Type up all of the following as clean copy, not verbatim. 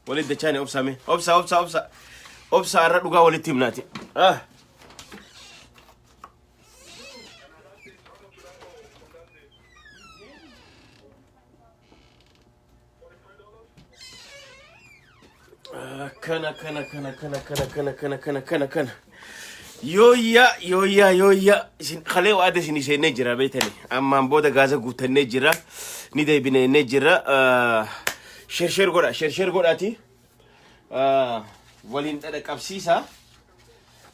Walitti dachaane obsame. Obsa obsa obsa. Obsa irra dhugaa walitti himnaati. Ah. Kana kana kana kana kana kana kana kana kana kana. Yooyyaa yooyyaa yooyyaa isin kalee waada isin seennee jira beetani. Ammaan booda gaaza guuttannee jira. Ni deebinee jira. Sheer sheer godha sheer sheer godhaati. Waliin dhadha qabsiisa.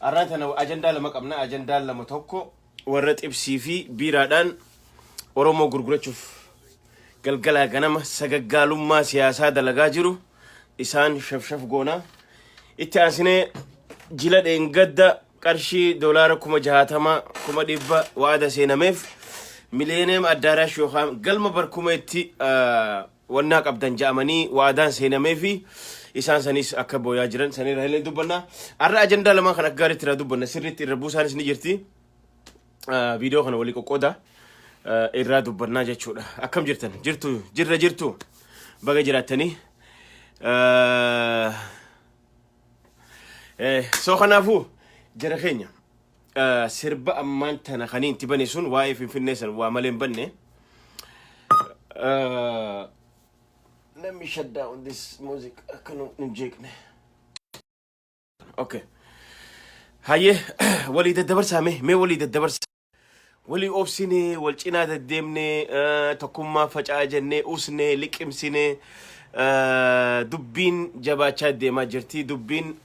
Arraan tana ajandaa lama qabna. Ajandaan lama tokko warra xibsii fi biiraadhaan Oromoo gurgurachuuf galgalaa ganama sagaggaalummaa siyaasaa dalagaa jiru isaan shafshaf goona. Itti aansinee jila dheengadda qarshii doolaara 60,000 100,000 waada seenameef miliyeeneem addaaraash yookaan galma barkumeetti wannaa qabdan ja'amanii waadaan seenamee fi isaan sanis akka booyaa jiran sanirra illee dubbanna. Har'a ajandaa lamaan kan akka gaariitti irraa dubbanna sirriitti irra buusaanis ni jirti. Viidiyoo kana walii qoqqooda irraa dubbannaa jechuudha. Akkam jirtan? Jirtu jirra jirtu baga jiraattanii. So kanaafuu jara keenya sirba ammaan tana kaniin itti bane sun waa'ee Finfinnee san waa malee hin banne. Let me shut down this music akka nu hin jeeqne. Okay. Hayyee walii daddabarsaa mee mee walii daddabarsaa. Walii obsinee wal cinaa deddeemnee tokkummaa faca'aa jennee usnee liqimsinee dubbiin jabaachaa deemaa jirti. Dubbiin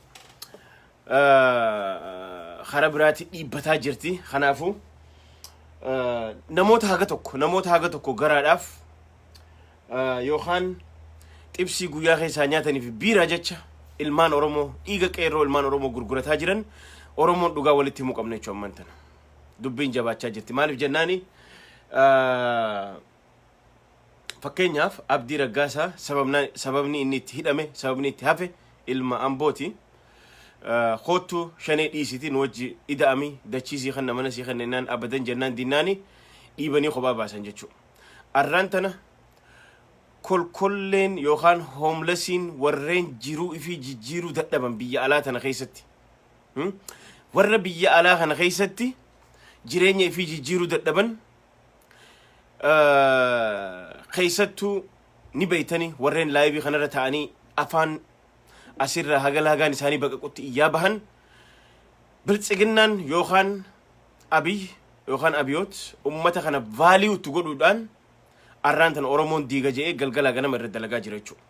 karaa biraatti dhiibbataa jirti. Kanaafuu Namoota haga tokko garaadhaaf yookaan xibsii guyyaa keessaa nyaatanii fi biiraa jecha ilmaan Oromoo, dhiiga qeerroo ilmaan Oromoo gurgurataa jiran, Oromoon dhugaa walitti himuu qabna jechuudha. Ammaan tana dubbiin jabaachaa jirti. Maaliif jennaani, fakkeenyaaf Abdii Raggaasaa, sababni inni itti hidhame, sababni itti hafe, ilma Ambooti. Koottu shanee dhiisiti, nu wajji ida'ami, dachiisii kan mana sii kennennaan, abadan jennaan dinnaani dhiibanii kophaa baasan jechuudha. Arraan tana kolkolleen yookaan homelessiin, warreen jiruu ifii jijjiiruu dadhaban biyya alaa tana keessatti, warra biyya alaa kana keessatti jireenya ifii jijjiiruu dadhaban keessattuu ni beeytanii, warreen live kanarra ta'anii afaan asirraa haga laagaan isaanii baqaqutti iyyaa bahan, Biltsiginnaan yookaan Abiy yookaan Abiyoot ummata kana value itti godhuudhaan arraan tana Oromoon diiga je'ee galgalaa ganama irra dalagaa jira jechuudha.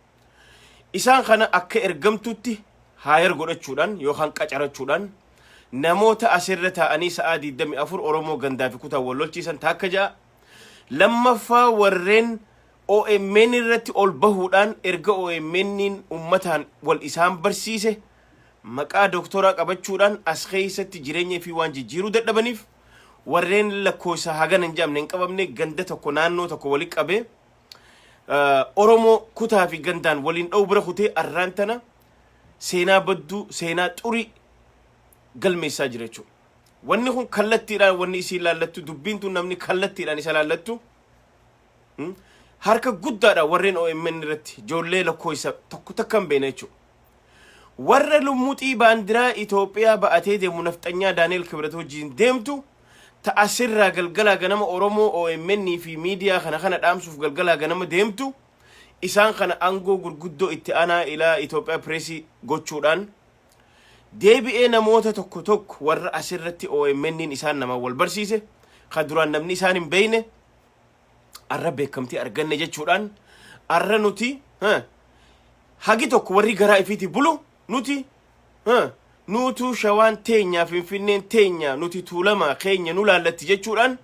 Isaan kana akka ergamtuutti hire godhachuudhaan yookaan qacarachuudhaan namoota asirra taa'anii sa'aa 24 Oromoo gandaa fi kutaa wal lolchiisan taakka ja'a. Lammaffaa, warreen OMN irratti ol bahuudhaan erga OMN ummataan wal isaan barsiise maqaa doktoraa qabachuudhaan as keessatti jireenya fi waan jijjiiruu dadhabaniif, warreen lakkoofsa hagana hin jedhamne hin qabamne ganda tokko, naannoo tokko walitti qabee Oromoo kutaa fi gandaan waliin dha'u bira kutee arraan tana seenaa badduu, seenaa xurii galmeessaa jira jechuudha. Wanni kun kallattiidhaan wanni isiin laallattu, dubbiin tun namni kallattiidhaan isa laallattu harka guddaadha warreen OMN irratti ijoollee lakkoofsa tokko takka hin beekne jechuudha. Warra lummuxii baandiraa Itoophiyaa ba'atee deemu, nafxanyaa Daani'el Kibrat wajjin deemtu, ta'asirraa galgalaa ganama Oromoo OMN fi miidiyaa kana kana dhaamsuuf galgalaa ganama deemtu, isaan kana aangoo gurguddoo itti aanaa ilaa Itoophiyaa pireesii gochuudhaan, deebi'ee namoota tokko tokko warra asirratti OMN isaan nama wal barsiise, ka duraan namni isaan hin beekne, arra beekamtii arganne jechuudhaan, arra nuti hagi tokko warri garaa ifiiti bulu, nuti nuutu Shawaan teenya, Finfinneen teenya, nuti Tuulamaa keenya nu laallatti jechuudhaan,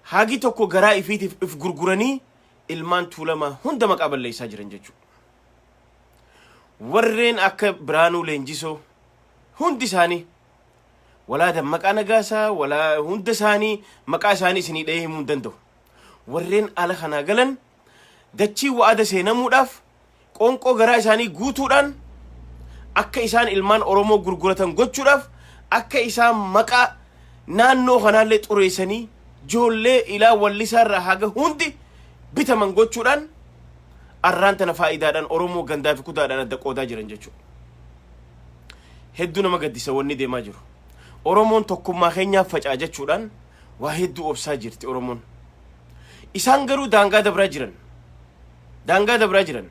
hagi tokko garaa ifiitiif if gurguranii ilmaan Tuulamaa hunda maqaa balleessaa jiran jechuudha. Warreen akka Biraanuu Leenjisoo hundi isaanii, walaa Dammaqaa Nagaasaa, walaa hunda isaanii maqaa isaanii isinii dhahee himuu hin danda'u. Warreen ala kanaa galan dachii wa'ada seenamuudhaaf qoonqoo garaa isaanii guutuudhaan akka isaan ilmaan Oromoo gurguratan gochuudhaaf, akka isaan maqaa naannoo kanaallee xureessanii ijoollee ilaa wallisaarraa haga hundi bitaman gochuudhaan arraan tana faayidaadhaan Oromoo gandaa fi kutaadhaan adda qoodaa jiran jechuudha. Hedduu nama gaddisa wanni deemaa jiru. Oromoon tokkummaa keenyaaf facaa jechuudhaan waa hedduu obsaa jirti Oromoon. Isaan garuu daangaa dabraa jiran. Daangaa dabraa jiran.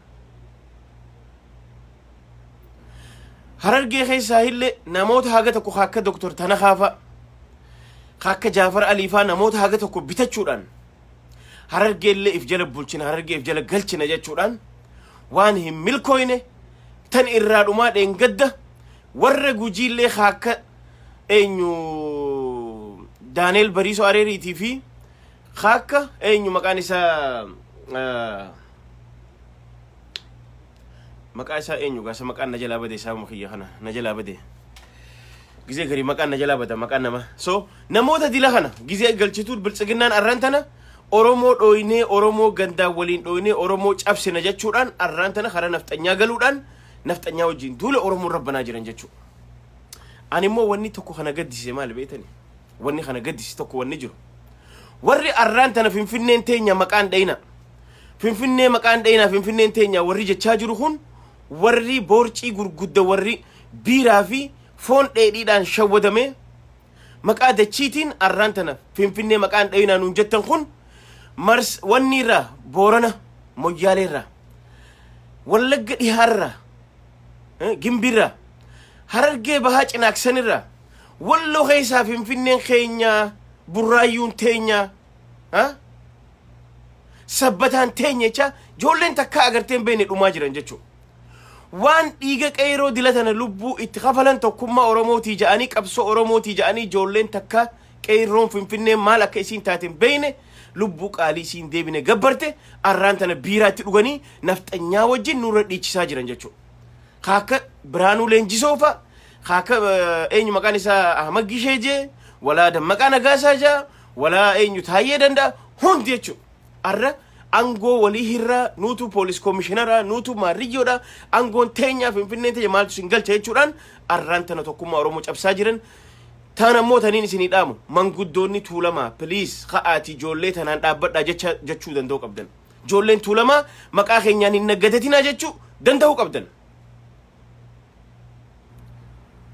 Harargee keessaa illee namoota haga tokko akka Doktor Tanakaa fa'a, akka Jaafar Alii fa'a namoota haga tokko bitachuudhaan Harargee illee if jala bulchina, Harargee if jala galchina jechuudhaan waan hin milkooyne tan irraa dhumaa dheengadda warra Gujiillee akka eenyu Daaneel Bariisoo Areeriitii fi akka eenyu maqaan isaa, maqaa isaa eenyu gaasa, maqaan na jalaa bade, isaa kiyya kana na jalaa bade. Gizee garii maqaan na jalaa bada maqaan nama. So namoota dila kana gizee galchituu Biltsiginnaan arraan tana Oromoo dhooynee, Oromoo gandaan waliin dhooynee Oromoo cabsina jechuudhaan arraan tana karaa nafxanyaa galuudhaan nafxanyaa wajjin duula Oromoo rabbanaa jiran jechuudha. Ani immoo wanni tokko kana gaddisiise maali beektani? Wanni kana gaddisiise tokko wanni jiru. Warri arraan tana Finfinneen teenya maqaan dhayina. Finfinnee maqaan dhayina, Finfinneen teenya warri jechaa jiru kun, warri boorcii gurgudda, warri biiraa fi foon dheedhiidhaan shawwadame maqaa dachiitiin arraan tana Finfinnee maqaan dhayinaa nuun jettan kun, mars wanni irraa, Boorana Moyyaalee irraa, Wallagga Dhihaarraa, Gimbiirraa, Harargee Bahaa Cinaaksanirraa, Walloo keessaa Finfinneen keenya, Burraayyuun teenya, Sabbataan teenya jecha ijoolleen takkaa agartee hin beekne dhumaa jiran jechuudha. Waan dhiiga qeeroo dila tana lubbuu itti kafalan tokkummaa Oromootii ja'anii, qabsoo Oromootii ja'anii ijoolleen takka Qeerroon Finfinnee maal akka isiin taate hin beeyne, lubbuu qaalii isiin deebine gabbarte, arraan tana biiraatti dhuganii nafxanyaa wajjin nurra dhiichisaa jiran jechuudha. Ka akka Biraanuu Leenjisoo fa'a, ka akka eenyu maqaan isaa Ahmad Gishee jee, walaa Dammaqaa Nagaasaa jaa, walaa eenyu Taayyee Danda'a hundi jechuudha. Arra angoo walii hirraa, nuutu poolis koomishinaraa, nuutu maarriyyoodha, angoon teenyaa, Finfinneen teenya, maaltu isin galcha jechuudhaan arraan tana tokkummaa Oromoo cabsaa jiran. Taan ammoo taniin isinii dhaamu, manguddoonni Tuulamaa, please ka'aati ijoollee tanaan dhaabbadhaa jecha jechuu danda'u qabdan. Ijoolleen Tuulamaa maqaa keenyaan hin naggadatinaa jechuu danda'uu qabdan.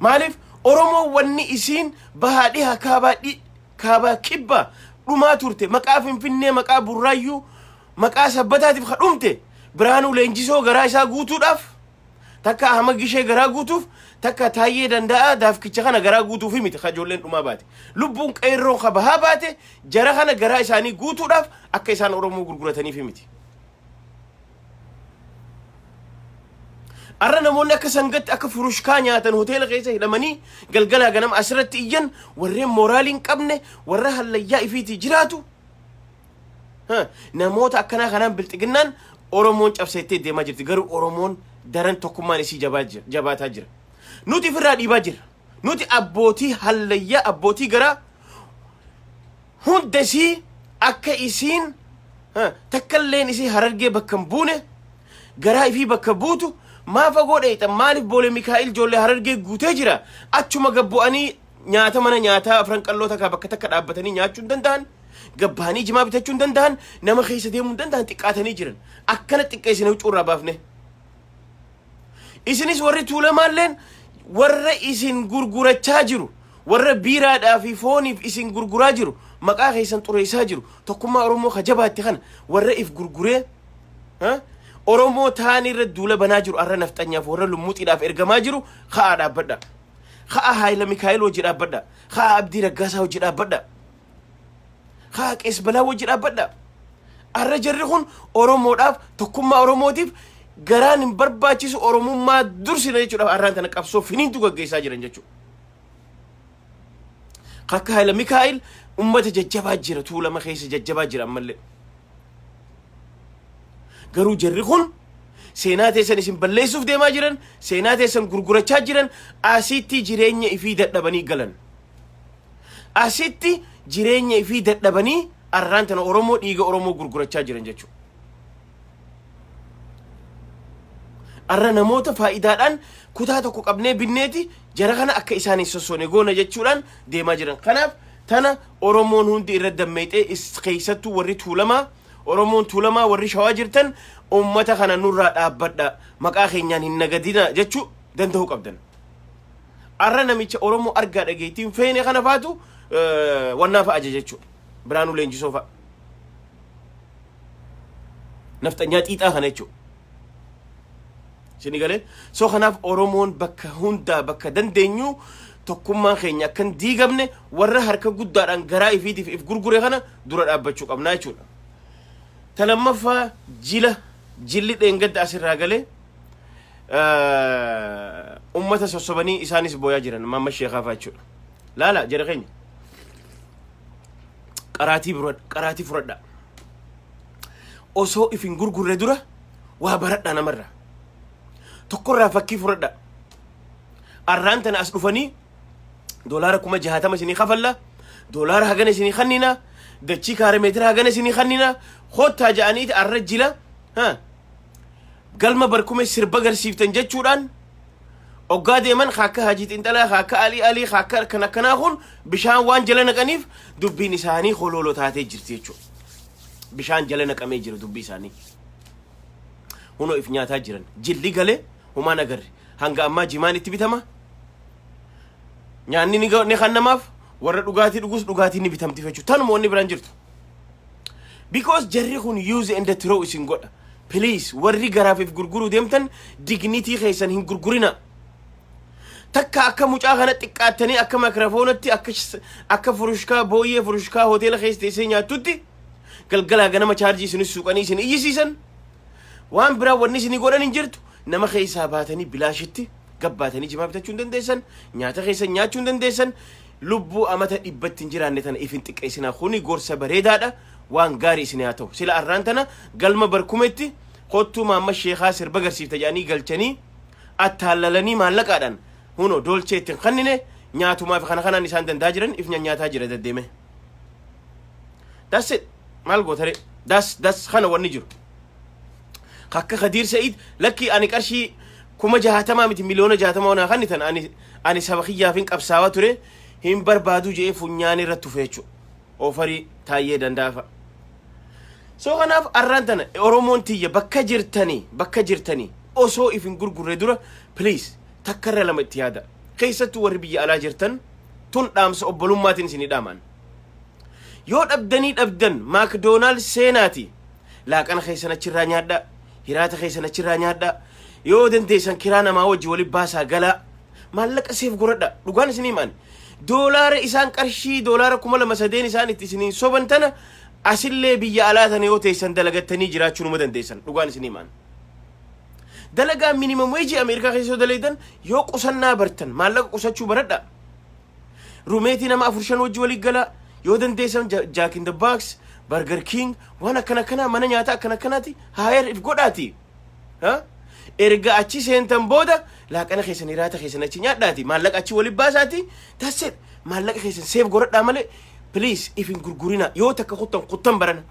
Maaliif Oromoo wanni isiin bahaa dhiha, kaabaa dhi kaabaa kibbaa dhumaa turte, maqaa Finfinnee, maqaa Burraayyuu, maqaa Sabbataatiif ka dhumte Biraanuu Leenjisoo garaa isaa guutuudhaaf, takka Ahmad Gishee garaa guutuuf, takka Taayyee Danda'aa daafkicha kana garaa guutuuf miti ka ijoolleen dhumaa baate. Lubbuun qeerroon ka bahaa baate jara kana garaa isaanii guutuudhaaf akka isaan Oromoo gurgurataniif miti. Arra namoonni akka sangatti akka furushkaa nyaatan hoteela keessa hidhamanii galgalaa ganama asirratti iyyan, warreen mooraalii hin qabne, warra hallayyaa ifiitii jiraatu. Namoota akkanaa kanaan bilxiginnaan Oromoon cabseettee deemaa jirti. Garuu Oromoon daran tokkummaan isii jabaataa jira. Nuti ofirraa dhiibaa jirra. Nuti abbootii hallayyaa, abbootii garaa hunda isii akka isiin takkalleen isii Harargee bakka hin buune, garaa ifii bakka buutu. Maa fagoo dheeyxan? Maaliif Boolee Mikaa'il ijoollee Harargee guutee jira? Achuma gabbu'anii nyaata mana nyaataa Afran Qalloo takka bakka takka dhaabbatanii nyaachuu hin danda'an, gabbaanii jimaa bitachuu hin danda'an, nama keessa deemuu hin danda'an, xiqqaatanii jiran. Akkana xiqqeessine huccuu irraa baafne. Isinis warri Tuulamaalleen warra isin gurgurachaa jiru, warra biiraadhaa fi fooniif isin gurguraa jiru, maqaa keessan xureessaa jiru, tokkummaa Oromoo ka jabaatti kana warra if gurguree Oromoo taanii irra duula banaa jiru, arra nafxanyaaf warra lummuxiidhaaf ergamaa jiru, ka'aa dhaabbadha. Ka'aa Haayila Mikaa'el wajji dhaabbadha. Ka'aa Abdii Raggaasaa wajji dhaabbadha. Ka'aa Qees Balaa wajji dhaabbadha. Arra jarri kun Oromoodhaaf, tokkummaa Oromootiif garaan hin barbaachisu, Oromummaa dursina jechuudhaaf arraan tana qabsoo finiintu gaggeessaa jiran jechuudha. Akka Haayila Mikaa'el ummata jajjabaa jira, Tuulama keessa jajjabaa jira ammallee. Garuu jarri kun seenaa teessan isin balleessuuf deemaa jiran, seenaa teessan gurgurachaa jiran, asitti jireenya ifii dadhabanii galan. Asitti jireenya ifii dadhabanii arraan tana Oromoo, dhiiga Oromoo gurgurachaa jiran jechuudha. Arra namoota faayidaadhaan kutaa tokko qabnee binneeti jara kana akka isaan hin sossoone goona jechuudhaan deemaa jiran. Kanaaf tana Oromoon hundi irra dammeexee, keessattuu warri Tuulamaa, Oromoon Tuulamaa warri Shawaa jirtan, uummata kana nurraa dhaabbadha, maqaa keenyaan hin nagadina jechuu danda'uu qabdan. Arra namicha Oromoo argaa dhageettiin feene kana faatu wannaa fa'a ajaja jechuudha. Biraanuu Leenjisoo fa'a. Nafxanyaa xiixaa kana jechuudha. Isin galee? So kanaaf Oromoon bakka hundaa bakka dandeenyu tokkummaan keenya akka hin diigamne warra harka guddaadhaan garaa ifiitiif if gurgure kana dura dhaabbachuu qabnaa jechuudha. Ta lammaffaa, jila jilli dheengadda asirraa galee ummata sossobanii isaanis booyaa jiran, Maamma Sheekaa fa'aa jechuudha. Laala jara keenya, qaraatii qaraatii fudhadhaa. Osoo if hin gurgurre dura waa baradhaa namarraa. Tokkorraa fakkii fudhadhaa. Arraan tana as dhufanii doolaara 60,000 isinii kafalla, doolaara hagana isinii kannina, dachii kaare meetira hagana isinii kannina, koottaa ja'aniiti arra jila galma barkume sirba garsiiftan jechuudhaan oggaa deeman, akka Hajii Xinxalaa, akka Alii Alii, akka kan akkanaa kun bishaan waan jala naqaniif dubbiin isaanii holoolo taatee jirti jechuudha. Bishaan jala naqamee jira dubbii isaanii. Hunoo if nyaataa jiran. Jilli galee humaan agarre. Hanga ammaa jimaan itti bitama. Nyaanni ni kannamaaf, warra dhugaatii dhugus dhugaatiin ni bitamti jechuudha. Tanuma, wanni biraan jirtu. Because jarri kun use and throw isin godha. Please, warri garaaf if gurguruu deemtan, dignity keessan hin gurgurina. Takka akka mucaa kana xiqqaattanii akka makirafoonatti, akka furushkaa booyyee, furushkaa hoteela keessa teessee nyaattutti galgalaa ganama chaarjii isinis suuqanii isin iyyisiisan. Waan biraa wanni isinii godhan hin jirtu. Nama keessaa baatanii bilaashitti gabbaatanii jimaa bitachuu hin dandeessan. Nyaata keessan nyaachuu hin dandeessan. Lubbuu amata dhibbatti hin jiraanne tana if hin xiqqeessinaa. Kuni gorsa bareedaadha. Waan gaarii isin haa ta'u. Sila arraan tana galma barkumetti kottuu maamma sheekaa sirba garsiifta jedhanii galchanii attaallalanii maallaqaadhaan huno dolchee ittiin kannine nyaatumaa fi kana kanaan isaan dandaa jiran if nyanyaataa jira deddeeme. That's it. Maal gootare? Das kana wanni jiru. Akka Khadiir Sa'iid lakkii ani qarshii 60,000 miti 60,000,000 onaa kannitan ani saba kiyyaaf hin qabsaawaa ture hin barbaadu jedhee funyaan irra tufe jechuudha. Ofarii taayyee dandaafa. So kanaaf arraan tana Oromoon tiyya bakka jirtanii osoo if hin gurgurre dura please takkarra lama itti yaada. Keessattuu warri biyya alaa jirtan tun dhaamsa obbolummaatiin isinii dhaaman. Yoo dhabdanii dhabdan McDonald seenaati. Laaqana keessan achirraa nyaadhaa. Hiraata keessan achirraa nyaadhaa. Yoo dandeessan kiraa namaa wajji walitti baasaa galaa. Maallaqa seef godhadha. Dhugaan isinii himan. Doolaara isaan qarshii doolaara 2,000 3 isaan itti isiniin soban tana asillee biyya alaa tana yoo teessan dalagattanii jiraachuu numa dandeessan. Dhugaan isinii himan. Dalagaa minimum wage Ameerikaa keessa yoo dalagan yoo qusannaa bartan maallaqa qusachuu baradha. Roommate nama afur shan wajji walii galaa yoo dandeessan Jack in the Box, Burger King waan akkana akkanaa mana nyaataa akkana akkanaati hire if godhaati. Erga achi seentan booda laaqana keessan hiraata keessan achi nyaadhaati maallaqa achi waliin baasaati. That's it. Maallaqa keessan save godhadhaa malee please if hin gurgurina. Yoo takka kuttan kuttan barana.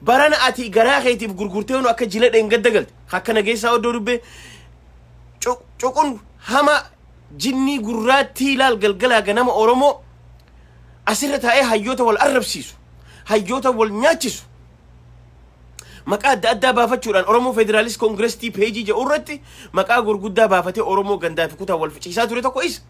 Barana ati garaa keetiif gurgurtee nu akka jila dheengadda galte akka nageessaa oddoo dubbee cuqun hama jinnii gurraattii ilaal galgalaa ganama Oromoo asirra taa'ee hayyoota wal arrabsiisu, hayyoota wal nyaachisu, maqaa adda addaa baafachuudhaan Oromoo Federalist Congress page jedhu irratti maqaa gurguddaa baafatee Oromoo gandaa fi kutaa wal ficiisaa ture tokko isa.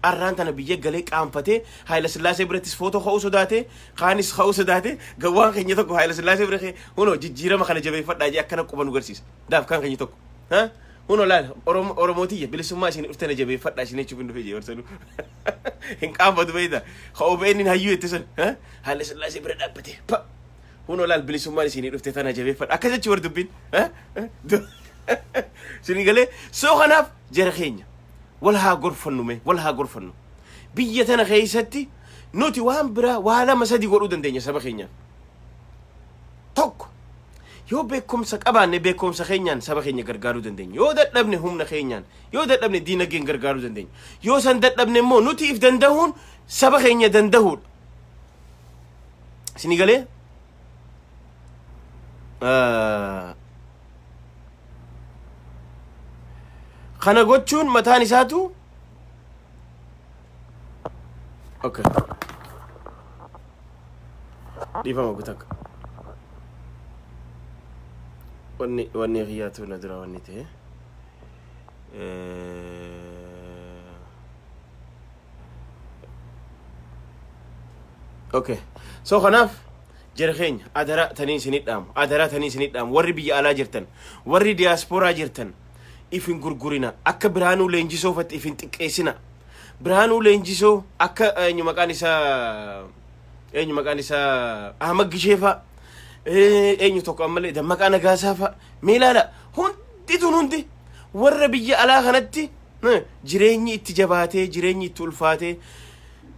Arraan tana biyya galee qaanfatee Haayila Sillaasee birattis footoo ka'uu sodaatee kaanis ka'uu sodaatee gawwaan keenya tokko Haayila Sillaasee bira ka'ee hunoo jijjiirama kana jabeeffadhaa jee akkana quba nu garsiisa. Daaf kaan keenya tokko. Hunoo laal Oromootiyya bilisummaa isin dhuftana jabeeffadhaa isin jechuuf hin dhufe jee barsanuu. Hin qaanfatu beeyta. Ka OBN hayyuu itti sun Haayila Sillaasee bira dhaabbatee. Pa! Hunoo laal bilisummaan isinii dhufte tana jabeeffadha. Akkas jechi warri dubbiin. Isinii galee soo kanaaf jara keenya wal haa gorfannu mee wal haa gorfannu. Biyya tana keessatti nuti waan biraa waa lama sadi godhuu dandeenya saba keenyaaf. Tokko yoo beekumsa qabaanne beekumsa keenyaan saba keenya gargaaruu dandeenya. Yoo dadhabne humna keenyaan, yoo dadhabne diinagdeen gargaaruu dandeenya. Yoo san dadhabne immoo nuti if dandahuun saba keenya dandahuudha. Isinii galee? Kana gochuun mataan isaatu okay. Dhiifama gutakka. Wanni kiyyaatu na dura wanni ta'e. Okay. So kanaaf jara keenya adaraa tanii isinit dhaamu. Adaraa tanii isinit dhaamu. Warri biyya alaa jirtan, warri diyaaspooraa jirtan if hin gurgurina. Akka Biraanuu Leenjisoo fatti if hin xiqqeessina. Biraanuu Leenjisoo akka eenyu maqaan isaa Ahmad Gishee fa'a. Eenyu tokko ammallee Dammaqaa Nagaasaa fa'a. Mee ilaala hundi tun hundi warra biyya alaa kanatti jireenyi itti jabaatee jireenyi itti ulfaatee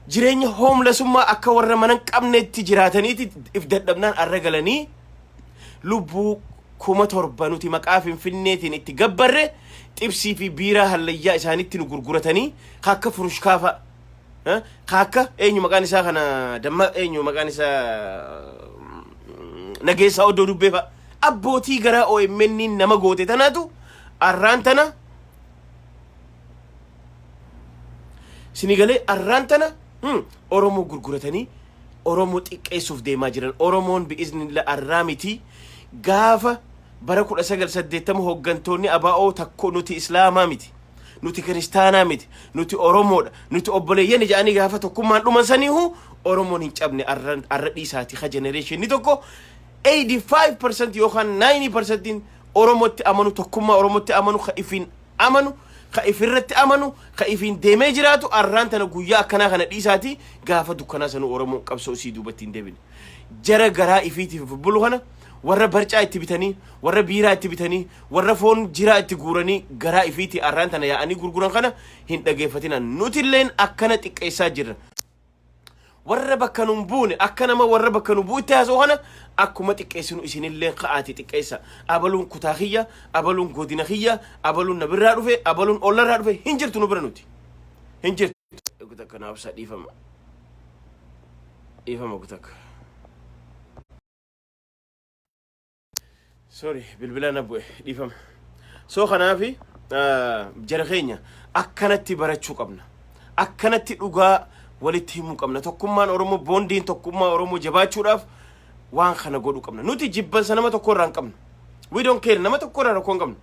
jireenya homelessummaa akka warra mana hin qabnetti jiraataniiti if dadhabnaan arra galanii lubbuu 7,000 nuti maqaa Finfinneetiin itti gabbarre xibsii fi biiraa hallayyaa isaanitti nu gurguratanii akka furushkaa fa'a akka eenyu maqaan isaa kana damma eenyu maqaan isaa Nageessaa Oddoo Dubbee fa'a abbootii garaa OMN nama goote tanaatu arraan tana sinigalee arraan tana Oromoo gurguratanii Oromoo xiqqeessuuf deemaa jiran. Oromoon bi'iznillah arraa miti gaafa bara 1980 hooggantoonni ABO takko nuti Islaamaa miti, nuti Kiristaanaa miti, nuti Oromoodha, nuti obboleeyyan jedhanii gaafa tokkummaan dhuman saniihu Oromoon hin cabne. Arra dhiisaati ka generationni tokko 85% yookaan 90% Oromootti amanu, tokkummaa Oromootti amanu, ka ifiin amanu, ka ifirratti amanu, ka ifiin deemee jiraatu arraan tana guyyaa akkanaa kana dhiisaati gaafa dukkanaa sanuu Oromoo qabsoo isii duubatti hin deebine. Jara garaa ifiitiif bulu kana warra barcaa itti bitanii, warra biiraa itti bitanii, warra foon jiraa itti guuranii garaa ifiitii arraan tana yaa'anii gurguran kana hin dhageeffatinan. Nutilleen akkana xiqqeessaa jirra. Warra bakka nun buune akka nama warra bakka nu bu'utti haasa'u kana akkuma xiqqeessinu isinillee ka'aati xiqqeessa. Abaluun kutaa kiyya, abaluun godina kiyya, abaluun na birraa dhufe, abaluun ollarraa dhufe hin jirtu nu bira nuti. Hin jirtu. Kutakka naaf isa dhiifama. Dhiifama kutakka. Sorry, bilbila na bu'e, dhiifama. So kanaafi jara keenya akkanatti barachuu qabna. Akkanatti dhugaa walitti himuu qabna. Tokkummaan Oromoo, boondiin tokkummaa Oromoo jabaachuudhaaf waan kana godhuu qabna. Nuti jibbansa nama tokko irraa hin qabnu. We don't care, nama tokko irraa rakkoo hin qabnu.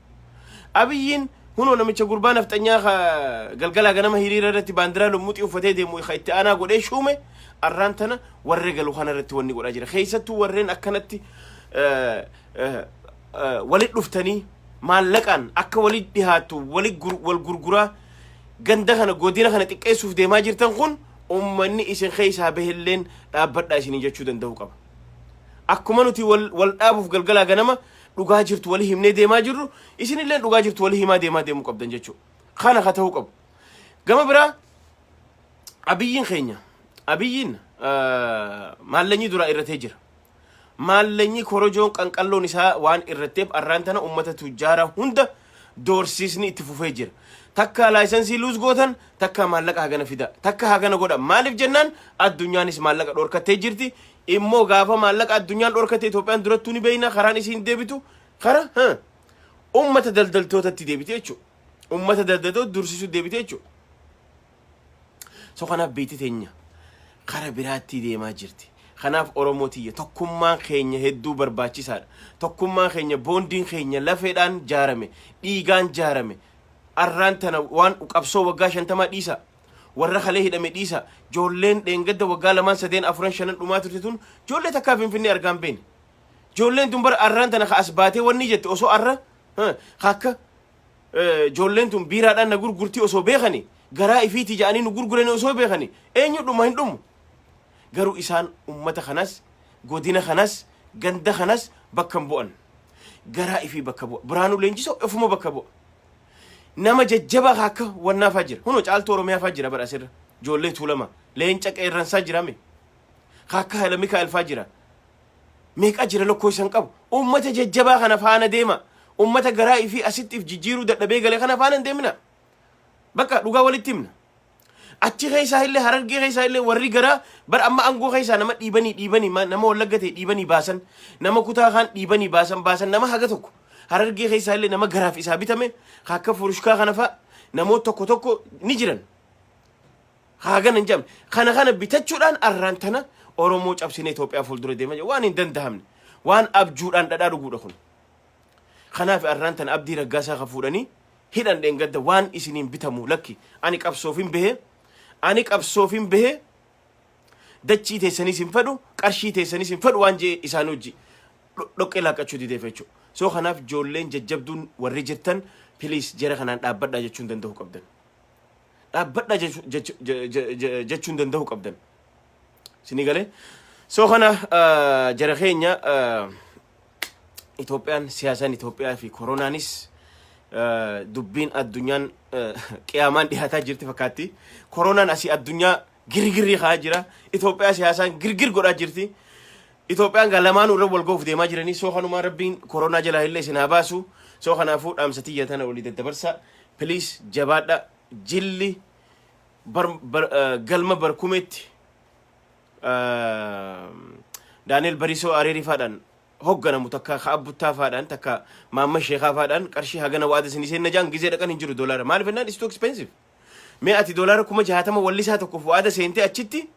Abiyyiin hunoo namicha gurbaa nafxanyaa galgalaa ganama hiriira irratti baandiraa lummuxii uffatee deemu ka itti aanaa godhee shuume arraan tana warra galu kana irratti wanni godhaa jira. Keessattuu warreen akkanatti walit dhuftanii maallaqaan akka walit dhihaattu walit wal gurguraa ganda kana godina kana xiqqeessuuf deemaa jirtan kun ummanni isin keessaa bahelleen dhaabbadhaa isinii jechuu danda'uu qaba. Akkuma nuti wal dhaabuuf galgalaa ganama dhugaa jirtu walii himnee deemaa jirru isinillee dhugaa jirtu walii himaa deemaa deemuu qabdan jechuudha. Kana ka ta'uu qabu. Gama biraa Abiyyiin keenya Abiyyiin maallanyii duraa irratee jira. Maallanyii korojoon qanqalloon isaa waan irratteef arraan tana ummata tujjaara hunda doorsiisni itti fufee jira. Takka license lose gootan, takka maallaqa hagana fida, takka hagana godha. Maaliif jennaan addunyaanis maallaqa dhorkattee jirti. Immoo gaafa maallaqa addunyaan dhorkatte Itoophiyaan durattuu ni beeyna karaan isiin deebitu kara ummata daldaltootatti deebite jechuudha. Ummata daldaltoota dursisuu deebite jechuudha. So kanaaf beeyti teenya kara biraatti deemaa jirti. Kanaaf Oromoo tiyya, tokkummaan keenya hedduu barbaachisaadha. Tokkummaan keenya, boondiin keenya lafeedhaan jaarame, dhiigaan jaarame. Arraan tana waan qabsoo waggaa 50 dhiisa. Warra kalee hidhame dhiisa. Ijoolleen dheengadda waggaa lamaan, sadeen, afuran, shanan dhumaa turte tun ijoollee takkaa Finfinnee argaan beene. Ijoolleen tun bara arraan tana ka as baatee wanni jette osoo arra akka ijoolleen tun biiraadhaan na gurgurtii osoo beekani, garaa ifiitii jedhanii nu gurguranii osoo beekani, eenyu dhuma hin dhumu. Garuu isaan ummata kanas, godina kanas, ganda kanas bakka hin bu'an. Garaa ifii bakka bu'a. Biraanuu Leenjisoo ofuma bakka bu'a. Nama jajjabaa akka wannaafaa jira. Hunoo Caaltuu Oromiyaafaa jira bara asirra. Ijoollee Tuulama. Leenca qeerransaa jirame. Akka Haayila Mikaa'el faa jira. Meeqa jira lokkoo isan qabu. Ummata jajjabaa kana faana deema. Ummata garaa ifii asitti if jijjiiruu dadhabee galee kana faana hin deemina. Bakka dhugaa walitti himna. Achi keessaa illee, Harargee keessaa illee warri garaa bar amma aangoo keessaa nama dhiibanii dhiibanii nama Wallagga ta'e dhiibanii baasan, nama kutaa kaan dhiibanii baasan baasan, nama haga tokko Harargee keessaa illee nama garaaf isaa bitame akka furushkaa kana fa'a namoota tokko tokko ni jiran. Haagana hin jedhamne. Kana kana bitachuudhaan arraan tana Oromoo cabsinee Itoophiyaa fuuldura deemaa jira. Waan hin danda'amne. Waan abjuudhaan dhadhaa dhuguudha kun. Kanaaf arraan tana Abdii Raggaasaa kan fuudhanii hidhan dheengadda waan isiniin bitamu lakki ani qabsoofin bahee, ani qabsoofin bahee, dachii teessaniis hin fedhu, qarshii teessaniis hin fedhu waan jee isaan hojii dhoqqee laaqqachuu dideef jechuudha. So kanaaf ijoolleen jajjabduun warri jirtan please jara kanaan dhaabbadhaa jechuun danda'uu qabdan. Dhaabbadhaa jechuun danda'uu qabdan. Isinii galee? So kana jara keenya, Itoophiyaan, siyaasaan Itoophiyaa fi koronaanis dubbiin addunyaan qiyaamaan dhiyaataa jirti fakkaatti. Koronaan asii addunyaa girgirrii ka'aa jira. Itoophiyaa siyaasaan girgir godhaa jirti. Itoophiyaan gaa lamaanuu irra wal ga'uuf deemaa jiranii. So kanumaa Rabbiin koronaa jalaa illee isin haa baasu. So kanaafuu dhaamsa tiyya tana olii daddabarsa. Please jabaadha. Jilli galma barkumeetti Daani'el Bariisoo Areerifaadhaan hogganamu, takka ka Abbuttaa faadhaan, takka Maamma Sheekaa faadhaan qarshii hagana waada isinii seenna jaan gizee dhaqan hin jiru doolaara. Maaliif jennaan it's too expensive. Mee ati doolaara 60,000 wallisaa tokkoof waada seentee achitti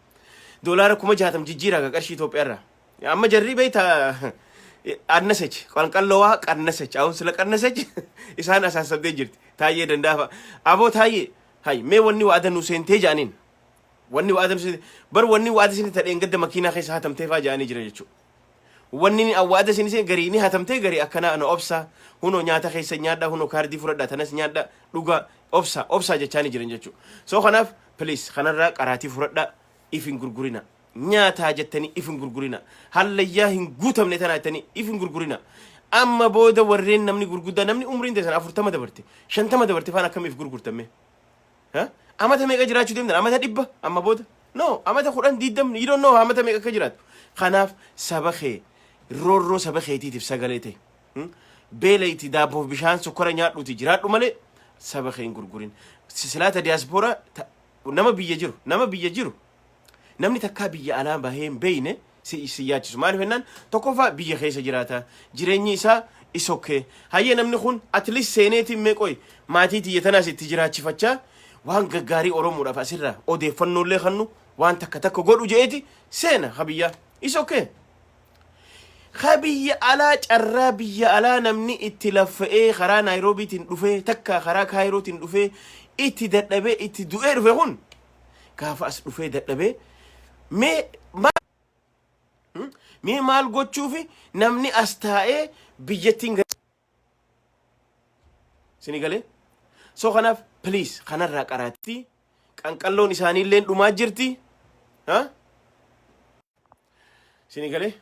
doolaara 60,000 jijjiiraa ka qarshii Itoophiyaarraa. Amma jarri beektaa አነሰች qanqallowaa ቀነሰች አሁን ስለቀነሰች isaan asaasabdee jirti. Taayyee Dandaafa aboo Taayyee hay mee wanni waada nu seentee jaaniin, wanni waada nu seentee bar, wanni waada isin tadheen gadda makiinaa keessa hatamtee faa jaanii jira jechuudha. Wanni ni waada isin isin garii ni hatamtee, garii akkanaa ana obsa, hunoo nyaata keessa nyaadha, hunoo kaardii fudhadha, tanas nyaadha, dhuga, obsa obsa jechaanii jiran jechuudha. So kanaaf please kanarraa qaraatii fudhadha, if hin gurgurina. Nyaataa jettanii if hin gurgurina. Hallayyaa hin guutamne tanaa jettanii if hin gurgurina. Amma booda warreen namni gurguddaa, namni umriin teessan 40 dabarte, 50 dabarte faan akkamiif gurgurtame? Amata meeqa jiraachuu deemtan? Amata 100 amma booda. No, amata 10, 20, you don't know amata meeqa akka jiraattu. Kanaaf saba kee, roorroo saba keetiitiif sagalee ta'e. Beela itti daabboof bishaan sukkara nyaadhuuti jiraadhu malee saba kee hin gurgurin. Silaata diyaaspooraa nama biyya jiru, nama biyya jiru, namni takkaa biyya alaa bahee hin beeyne si yaachisu. Maaliif jennaan, tokkoffaa biyya keessa jiraata, jireenyi isaa is okay. Hayyee, namni kun at least seeneetiin meeqoy maatii tiyya tanaas itti jiraachifachaa, waan gaggaarii Oromoodhaaf asirraa odeeffannoolee kannu waan takka takka godhu je'eeti seena. Ha biyyaa is okay. Ha biyya alaa, carraa biyya alaa namni itti laffa'ee karaa Naayiroobiitiin dhufee, takka karaa Kaayirootiin dhufee, itti dadhabee, itti du'ee dhufe kun gaafa as dhufee dadhabee mee maal gochuufi namni as taa'ee biyyattiin sini galee? So kanaaf please, kanarraa qaraatti. Qanqalloon isaaniillee dhumaa jirti. Ha? Sini galee?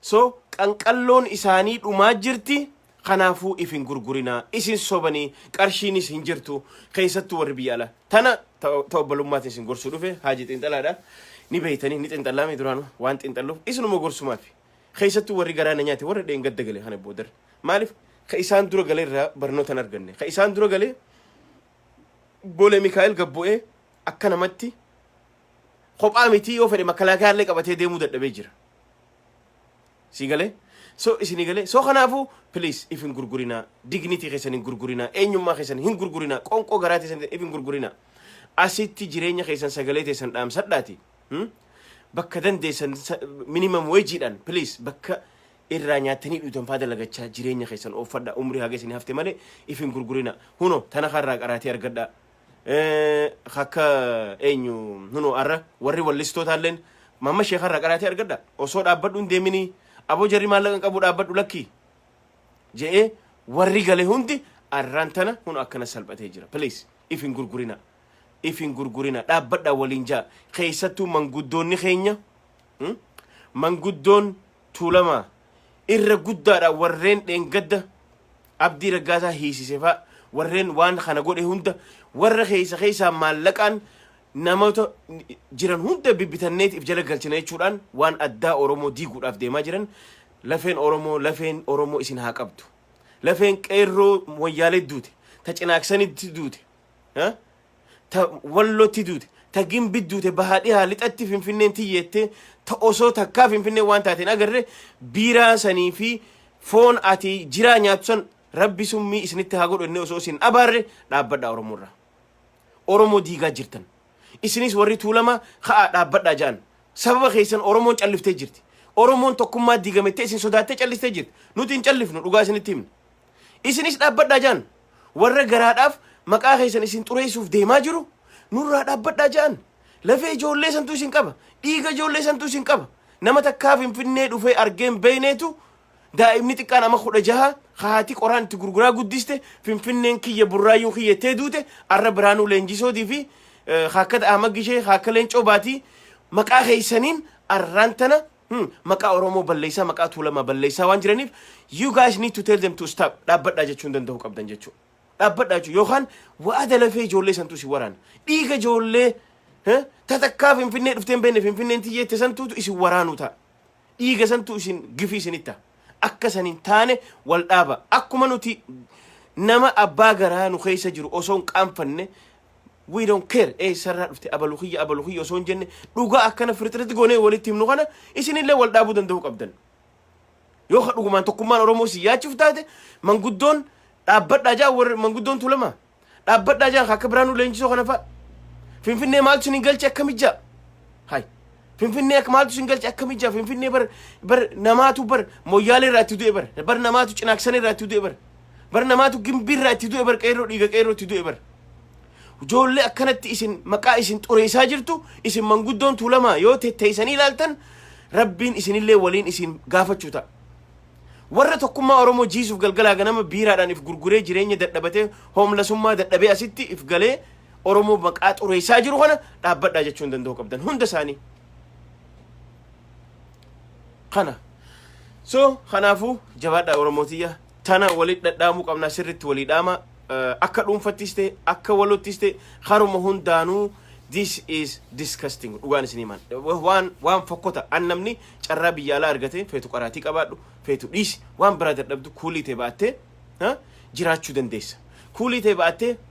So qanqalloon isaanii dhumaa jirti. Kanaafuu if hin gurgurinaa. Isin sobanii qarshiinis hin jirtu, keessattuu warri biyya alaa. Tana ta obbolummaatti isin gorsuu dhufe. Haaji xiinxalaadha. Ni beeytanii, ni xiinxallaame duraanu waan xiinxalluuf isinuma gorsumaafi. Keessattuu warri garaa na nyaate, warra dheengadda gale kana boodarra. Maaliif ka isaan dura galee irraa barnoota hin arganne? Ka isaan dura galee Boolee Mikaa'el gabbu'ee akka namatti kophaa miti, yoo fedhe makalaakayaallee qabatee deemuu dadhabee jira. Sii galee? So isinii galee? So kanaafuu please, if hin gurgurinaa, dignity keessan hin gurgurinaa, eenyummaa keessan hin gurgurinaa, qonqoo garaa keessan if hin gurgurinaa. Asitti jireenya keessan, sagalee teessan dhaamsadhaati. Bakka dandeessan minimum wageidhaan please bakka irraa nyaattanii dhuutan faa dalagachaa jireenya keessan ooffadha, umrii haga isin hafte malee if hin gurgurina. Huno tana karraa qaraatii argadha. Akka eenyu, huno arra warri wallistootalleen mamma ishee karraa qaraatii argadha. Osoo dhaabbadhu hin deeminii, aboo jarri maallaqa hin qabu, dhaabbadhu lakkii je'ee warri gale hundi arraan tana hun akkana salphatee jira. Please, if hin gurgurina. If hin gurgurina, dhaabbadha waliin jaa. Keessattuu manguddoonni keenya, manguddoon Tuulamaa irra guddaadha, warreen dheengadda Abdii Raggaasaa hiisise fa'a, warreen waan kana godhe hunda, warra keessa keessaa maallaqaan namoota jiran hunda bibbitanneet if jala galchina jechuudhaan waan addaa Oromoo diiguudhaaf deemaa jiran, lafeen Oromoo, lafeen Oromoo isin haa qabdu. Lafeen qeerroo Wayyaalee duute, ta Cinaaksanitti duute, ta Wallootti duute, ta Gimbi duute, bahaa dhihaa lixatti Finfinneen tiyyeette, ta osoo takkaa Finfinneen waan taateen agarre, biiraa sanii fi foon ati jiraa nyaatu san rabbi summii isinitti haa godhu inni osoo isin abaarre, dhaabbadhaa Oromoorraa. Oromoo diigaa jirtan. Isinis warri Tuulamaa ka'aa dhaabbadhaa ja'an. Sababa keessan Oromoon calliftee jirti. Oromoon tokkummaa diigamettee isin sodaattee callistee jirti. Nuti hin callifnu, dhugaa isinitti himna. Isinis dhaabbadhaa ja'an. Warra garaadhaaf maqaa keessan isin xureessuuf deemaa jiru nurraa dhaabbadhaa ja'an. Lafee ijoollee santu isin qaba. Dhiiga ijoollee santu isin qaba. Nama takkaa Finfinnee dhufee argeen beeyneetu, daa'imni xiqqaan ama 16 haati qoraan itti gurguraa guddiste, Finfinneen kiyya, Burraayyuun kiyya ittee duute, arra Biraanuu Leenjisootii fi haakkata Ahmad Gishee, haakka Leencoo Baatii maqaa keessaniin arraan tana maqaa Oromoo balleessaa, maqaa Tuulamaa balleessaa waan jiraniif, you guys need to tell them to stop. Dhaabbadhaa jechuun danda'uu qabdan jechuudha. Dhaabbadhaa jechuun yookaan wa'ada lafee ijoollee santu isin waraana. Dhiiga ijoollee tatakkaa Finfinnee dhufteen beekne, Finfinneen tiyyeette santuutu isin waraanuu ta'a. Dhiiga santu isin gifii isinitti ta'a. Akka san hin taane wal dhaaba. Akkuma nuti nama abbaa garaa nu keessa jiru osoo hin qaanfanne, we don't care eessarraa dhufte, abalu kiyya, abalu kiyya osoo hin jenne, dhugaa akkana firxirti goonee walitti himnu kana isinillee wal dhaabuu danda'uu qabdan. Yoo ka dhugumaan tokkummaan Oromoo si yaachuuf taate, manguddoon dhaabbadhaa jaa, warri manguddoon Tuulamaa dhaabbadhaa jaa, akka Biraanuu Leenjisoo kana fa'a. Finfinnee maaltu isin galche akkamit jaa? Hay. Finfinnee akka maaltu isin galche akkamit jaa? Finfinnee bar namaatu bar Moyyaalee irraa itti du'e, bar namaatu Cinaaksan irraa itti du'e, bar namaatu Gimbii irraa itti du'e, bar qeerroo, dhiiga qeerroo itti du'e bar. Ijoollee akkanatti isin maqaa isin xureessaa jirtu, isin manguddoon Tuulamaa yoo tetteessanii ilaaltan, rabbiin isinillee waliin isin gaafachuu ta'a. Warra tokkummaa Oromoo jiisuuf galgalaa ganama biiraadhaan if gurguree, jireenya dadhabatee, hoomlasummaa dadhabee asitti if galee Oromoo maqaa xureessaa jiru kana dhaabbadhaa jechuun danda'uu qabdan hunda isaanii. Kana. So kanaafuu jabaadhaa Oromootiyya, tana walit dhadhaamuu qabnaa, sirritti walii dhaama, akka dhuunfattis ta'e akka walottis ta'e haruma hundaanuu. This is disgusting. Dhugaan isin himan, waan fokkota. An namni carraa biyya alaa argate, feetu qaraatii qabaadhu, feetu dhiisi, waan biraa dadhabdu, kuulii ta'e ba'attee jiraachuu dandeessa. Kuulii ta'e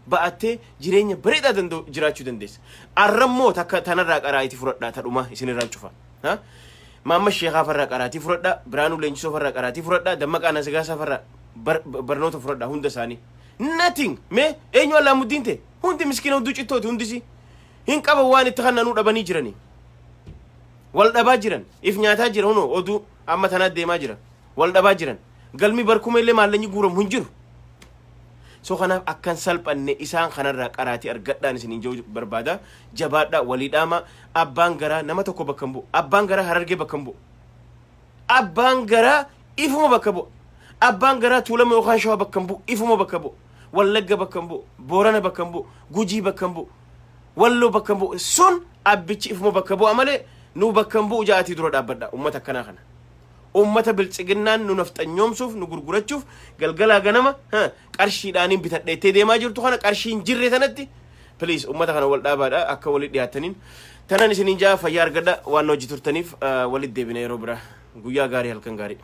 ba'attee jireenya bareedaa danda'u jiraachuu dandeessa. Arrammoo takka tanarraa qaraatii fudhadhaa, tadhuma isinirraan cufa. Maamma Sheekaa farraa qaraatii fudhadhaa, Biraanuu Leenjisoo farraa qaraatii fudhadhaa, Dammaqaa Nasigaasaa farraa barnoota fudhadhaa hunda isaanii. Nothing. Mee eenyu Allaamuddin ta'e? Hundi miskiina, hunduu cittooti, hundisi. Hin qaban, waan itti kannanuu dhabanii jiranii. Wal dhabaa jiran. If nyaataa jira. Hunoo oduu amma tanaa deemaa jira. Wal dhabaa jiran. Galmi barkuma illee maallaqni guuramu hin jiru. So kanaaf akkan salphanne isaan kanarraa qaraatii argadhaan isin hin barbaada. Jabaadhaa, walii dhaama. Abbaan garaa nama tokko bakka hin bu'u. Abbaan garaa Harargee bakka hin bu'u. Abbaan garaa ifuma bakka bu'u. Abbaan garaa Tuulama yookaan Shawaa bakka hin bu'u. Ifuma bakka bu'u. Wallagga bakka hin bu'u. Boorana bakka hin bu'u. Gujii bakka hin bu'u. Walloo bakka hin bu'u. Sun abbichi ifuma bakka bu'a malee nu bakka hin bu'u ja'atii dura dhaabbadha ummata akkanaa kana. Ummata biltsiginnaan nu nafxanyoomsuuf, nu gurgurachuuf galgalaa ganama qarshiidhaaniin bitadheettee deemaa jirtu kana, qarshii hin jirre tanatti, please, ummata kana wal dhaabaadha akka walitti dhiyaataniin. Tanan isiniin jaa, fayyaa argadha. Waan hojii turtaniif walitti deebina yeroo biraa. Guyyaa gaarii, halkan gaarii.